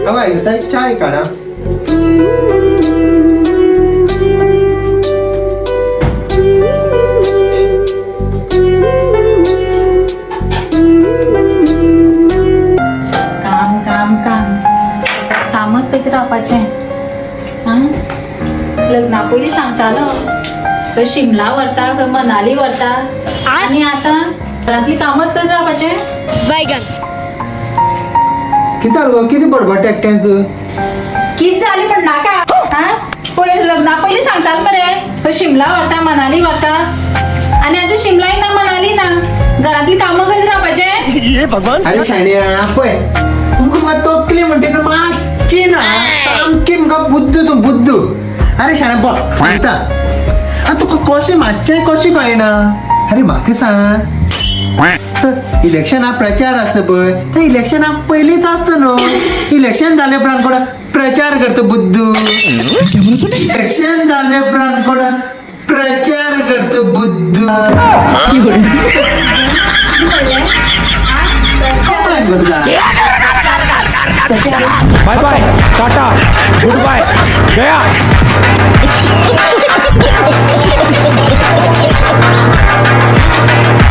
हय, चाय काडा. काम काम काम कामच कांय रावपाचें. आं, लग्ना पयलीं सांगतालो खंय शिमला व्हरता, खंय मनाली व्हरता, आनी आतां घरांतलीं कामच करीत रावपाचें. बैगन. कितें जालें गो? कितें बडबडटा एकट्यांच? कित जालें म्हण नाका. आं, पयर लग्ना पयलीं सांगतालो मरे खंय शिमला व्हरता, मनाली व्हरता, आनी आतां शिमलाय ना, मनाली ना, घरांतलीं कामां करीत रावपाचें. अरे शाण्या, पळय तुमकां म्हाका तकली म्हणटा न्हू मातशी ना, सामकी म्हाका बुद्द तूं बुद्द. अरे शाण्या बस, सांगता. आनी तुका कशें मातशें कशें कळना? अरे म्हाका सांग, तर इलेक्शना प्रचार आसता पळय, ते इलेक्शना पयलींच आसता न्हू. इलेक्शन जाले उपरांत कोण प्रचार करता बुद्दू? इलेक्शन जाले उपरांत कोण प्रचार करता बुद्दू? कोण करता? Bye bye, tata, good bye, Gaya.